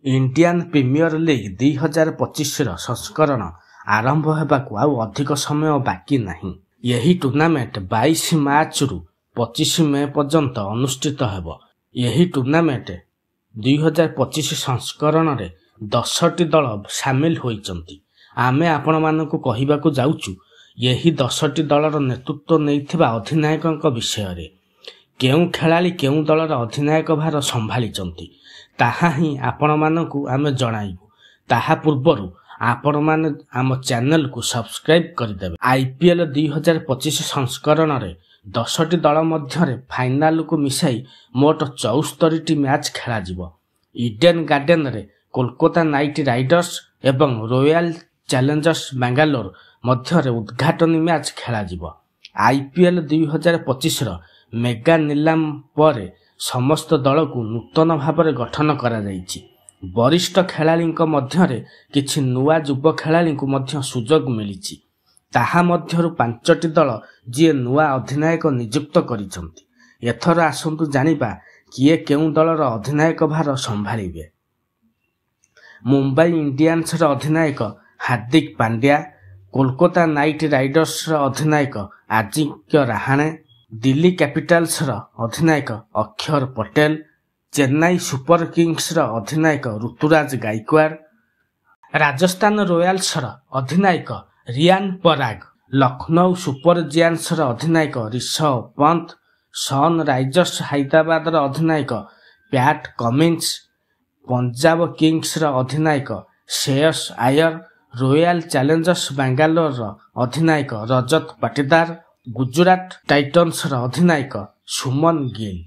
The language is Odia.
ଇଣ୍ଡିଆନ୍ ପ୍ରିମିୟର ଲିଗ୍ 2025ର ସଂସ୍କରଣ ଆରମ୍ଭ ହେବାକୁ ଆଉ ଅଧିକ ସମୟ ବାକି ନାହିଁ। ଏହି ଟୁର୍ଣ୍ଣାମେଣ୍ଟ 22 ମାର୍ଚ୍ଚରୁ 25 ମେ ପର୍ଯ୍ୟନ୍ତ ଅନୁଷ୍ଠିତ ହେବ। ଏହି ଟୁର୍ଣ୍ଣାମେଣ୍ଟ 2025 ସଂସ୍କରଣରେ 10ଟି ଦଳ ସାମିଲ ହୋଇଛନ୍ତି। ଆମେ ଆପଣମାନଙ୍କୁ କହିବାକୁ ଯାଉଛୁ ଏହି 10ଟି ଦଳର ନେତୃତ୍ୱ ନେଇଥିବା ଅଧିନାୟକଙ୍କ ବିଷୟରେ। କେଉଁ ଖେଳାଳି କେଉଁ ଦଳର ଅଧିନାୟକ ଭାର ସମ୍ଭାଳିଛନ୍ତି, ତାହା ହିଁ ଆପଣମାନଙ୍କୁ ଆମେ ଜଣାଇବୁ। ତାହା ପୂର୍ବରୁ ଆପଣମାନେ ଆମ ଚ୍ୟାନେଲକୁ ସବସ୍କ୍ରାଇବ୍ କରିଦେବେ। ଆଇପିଏଲ୍ 2025 ସଂସ୍କରଣରେ 10ଟି ଦଳ ମଧ୍ୟରେ ଫାଇନାଲକୁ ମିଶାଇ ମୋଟ 74ଟି ମ୍ୟାଚ୍ ଖେଳାଯିବ। ଇଡେନ୍ ଗାର୍ଡେନରେ କୋଲକାତା ନାଇଟ୍ ରାଇଡର୍ସ ଏବଂ ରୟାଲ ଚ୍ୟାଲେଞ୍ଜର୍ସ ବାଙ୍ଗାଲୋର ମଧ୍ୟରେ ଉଦ୍ଘାଟନୀ ମ୍ୟାଚ୍ ଖେଳାଯିବ। ଆଇପିଏଲ୍ 2025ର ମେଗା ନିଲାମ ପରେ ସମସ୍ତ ଦଳକୁ ନୂତନ ଭାବରେ ଗଠନ କରାଯାଇଛି। ବରିଷ୍ଠ ଖେଳାଳିଙ୍କ ମଧ୍ୟରେ କିଛି ନୂଆ ଯୁବ ଖେଳାଳିଙ୍କୁ ମଧ୍ୟ ସୁଯୋଗ ମିଳିଛି। ତାହା ମଧ୍ୟରୁ 5ଟି ଦଳ ଯିଏ ନୂଆ ଅଧିନାୟକ ନିଯୁକ୍ତ କରିଛନ୍ତି। ଏଥର ଆସନ୍ତୁ ଜାଣିବା କିଏ କେଉଁ ଦଳର ଅଧିନାୟକ ଭାର ସମ୍ଭାଳିବେ। ମୁମ୍ବାଇ ଇଣ୍ଡିଆନ୍ସର ଅଧିନାୟକ ହାର୍ଦ୍ଦିକ ପାଣ୍ଡ୍ୟା, କୋଲକାତା ନାଇଟ୍ ରାଇଡର୍ସର ଅଧିନାୟକ ଆଜିଙ୍କ୍ୟ ରାହାଣେ, ଦିଲ୍ଲୀ କ୍ୟାପିଟାଲ୍ସର ଅଧିନାୟକ ଅକ୍ଷର ପଟେଲ, ଚେନ୍ନାଇ ସୁପର କିଙ୍ଗସର ଅଧିନାୟକ ଋତୁରାଜ ଗାଇକୱାଡ, ରାଜସ୍ଥାନ ରୟାଲ୍ସର ଅଧିନାୟକ ରିୟାନ ପରାଗ, ଲକ୍ଷ୍ନୌ ସୁପର ଜିଆଣ୍ଟସର ଅଧିନାୟକ ରିଷଭ ପନ୍ତ, ସନ୍ ରାଇଜର୍ସ ହାଇଦ୍ରାବାଦର ଅଧିନାୟକ ପ୍ୟାଟ୍ କମିନ୍ସ, ପଞ୍ଜାବ କିଙ୍ଗସର ଅଧିନାୟକ ଶ୍ରେୟସ ଆୟର, ରୟାଲ ଚ୍ୟାଲେଞ୍ଜର୍ସ ବାଙ୍ଗାଲୋରର ଅଧିନାୟକ ରଜତ ପାଟିଦାର, ଗୁଜୁରାଟ ଟାଇଟନ୍ସର ଅଧିନାୟକ ଶୁଭମନ ଗିଲ୍।